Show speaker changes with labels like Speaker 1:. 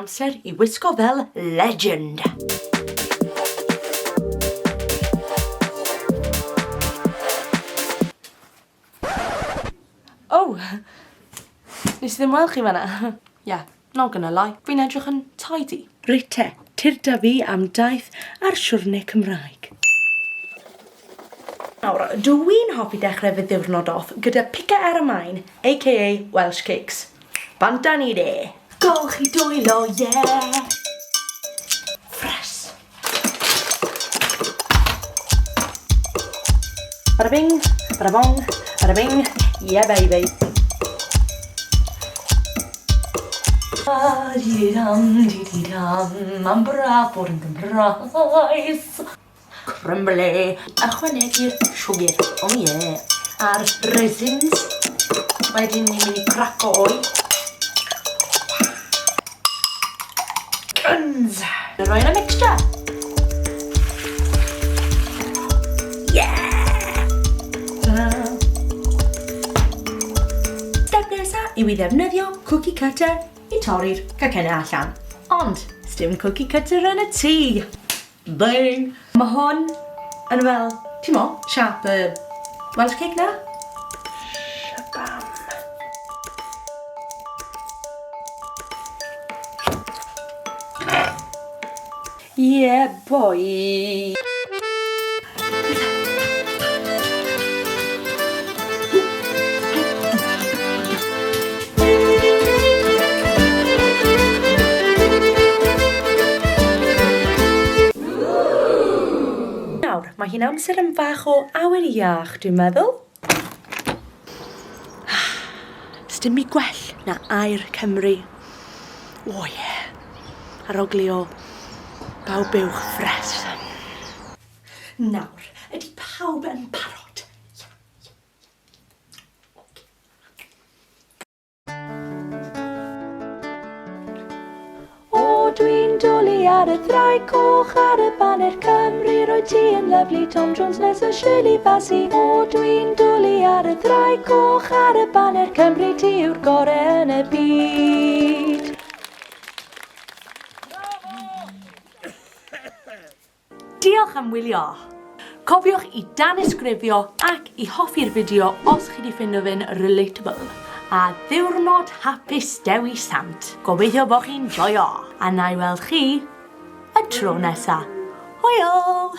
Speaker 1: amser i wisgo fel legend. Oh! Nes i ddim weld chi fan'na. Yeah, not gonna lie, fi'n edrych yn tidy. Reit te, tyrd â fi am daith ar siwrne Cymraeg. Nawr, dw i'n hoffi dechrau fy ddiwrnod off gyda pica ar y maen, aka Welsh cakes. Bant â ni de! Golchi dwylo, yeah! Ffres! Bada bing, bada bong, bada bing, yeah baby. Ba-di-di-dam, di-di-dam, mae'n braf bod yn Gymraes. Crumbly. Ychwanegu'r siwgr, oh yeah, a'r raisins. Wedyn ni'n mynd i craco oi. Guns! Rhoi yn y mixture. Yeah! Step nesa yw i ddefnyddio cookie cutter i torri'r cacennau allan. Ond, sdim cookie cutter yn y tŷ. Bang! Mae hwn yn fel, ti'n mo, siap y Welsh cake na? Shabam. Yeah, boy! Nawr, mae hi'n amser am fach o awyr iach, dwi'n meddwl. Sdim byd gwell na aer Cymru. O oh, ie. Arogli o baw buwch ffres. Nawr, ydy pawb yn parod? Ie, ie, ie. Oce. O, dwi'n dwlu ar y ddraig coch ar y baner Cymru, rwyt ti yn lyfli Tom Jones nes y Shirley Bassey. O, dwi'n dwlu ar y ddraig coch ar y baner Cymru, ti yw'r gore yn y byd. Diolch am wylio! Cofiwch i danysgrifio ac i hoffi'r fideo os chi 'di ffindo fe'n relatable. A ddiwrnod hapus Dewi Sant! Gobeithio bo chi'n joio! A na i weld chi y tro nesa. Hwyl!